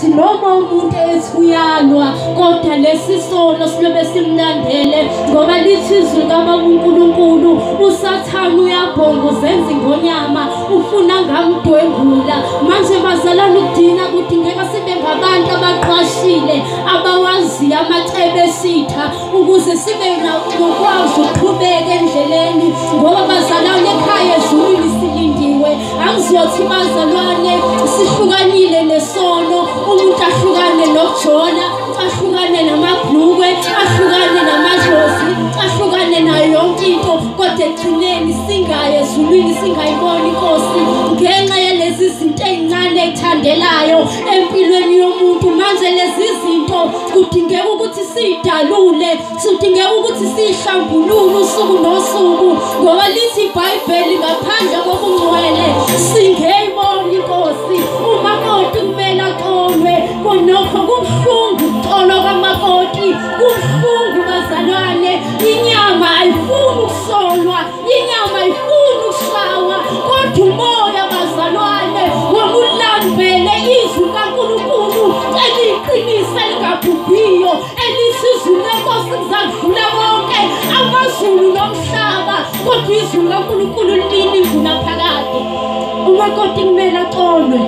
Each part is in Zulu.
Noma umuntu ethi uyalwa kodwa lesi sono silobe simlandele, ngoba lithi izwi likaBaba uNkulunkulu uSathane uyabhonga uzenza ingonyama ufuna ngamdwengula. Manje bazalwane ukudina kudingeka sibe ngabantu abaqwashile abawaziyo amacebo esitha ukuze sibe nokwazi ukuqhubeka endleleni, ngoba bazalwane ekhaya ezulwini silindiwe. Angizothi bazalwane sihlukanile nesono, umuntu ahlukane nokujola, ahlukane namabhlukwe, ahlukane namadlozi, ahlukane nayo yonke into, kodwa ekugcineni singaye ezulwini singayiboni inkosi ngenxa yalezi zinto ey'ncane ey'thandelayo empilweni yomuntu. Manje lezi zinto kudingeka ukuthi siyidalule, kudingeka ukuthi siyihlambulule usuku nosuku, ngoba lithi iBhayibheli ngaphandle kokungcwele singeyiboni inkosi. Umakoti kumele aqolwe, konokho kubuhlungu ukuqolwa kwamakoti, kubuhlungu bazalwane. Inyama ayifuni ukusolwa, inyama ayifuni ukushawa, kodwa umoya bazalwane womulambele izwi kaNkulunkulu eliyiqinisa elingabhubhiyo, elithi izwi lenkosi lizakudlula konke amazulu nomhlaba, kodwa izwi likaNkulunkulu limi ingunaphakade. Umakoti kumele aqolwe,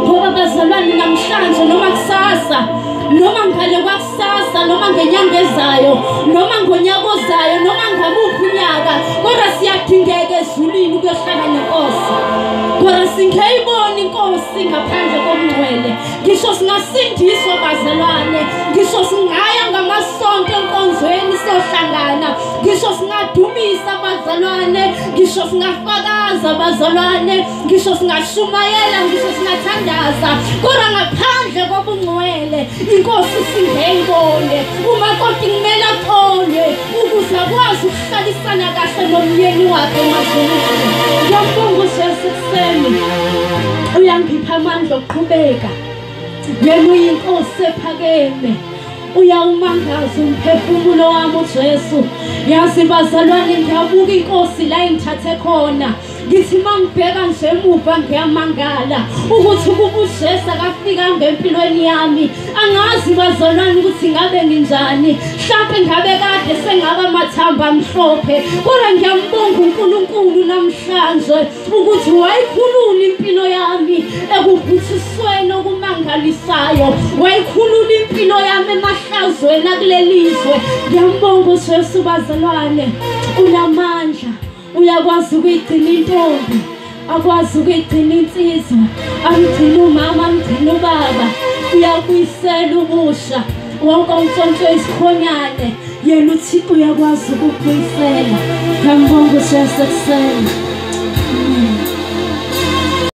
ngoba bazalwane namhlanje noma kusasa noma ngale kwakusasa noma ngenyanga ezayo noma ngonyaka ozayo noma ngamuphi unyaka, kodwa siyadingeka ezulwini ukuyohlala nenkosi. Kodwa singeyiboni inkosi ngaphandle komngcwele. Ngisho singasindiswa bazalwane, ngisho singaya ngamasonto enkonzweni siyohlangana, ngisho singadumisa bazalwane, ngisho singafakaza bazalwane, ngisho singashumayela, ngisho singathandaza, kodwa ngaphandle kobungcwele inkosi singeyibone. Umakoti kumele aqolwe ukuze akwazi ukuhlalisana kahle nomyeni wakhe emazulwini. Ngiyambonga uJesu ekuseni, uyangipha amandla okuqhubeka. Yena uyinkosi ephakeme, uyawumangaza umphefumulo wami uJesu. Yazi bazalwane, ngiyabuka inkosi la ingithathe khona, ngithi mangibheka nje emuva ngiyamangala ukuthi ukuba uJesu akafikanga empilweni yami, angazi bazalwane ukuthi ngabe nginjani, mhlawumbe ngabe kade sengaba amathambo amhlophe. Kodwa ngiyambonga uNkulunkulu namhlanje ukuthi wayikhulula impilo yami ekuvuthisweni okumangalisayo, wayikhulula impilo yami emahlazweni akulelizwe. Ngiyambonga uJesu bazalwane, unamandla, uyakwazi ukuyigcina intombi, akwazi ukuyigcina insizwa, amgcine umama, amgcine ubaba, uyabuyisela ubusha wonke umntshontsho isikhonyane, yena uThixo uyakwazi ukubuyisela. Ngiyambonga uJesu ekuseni.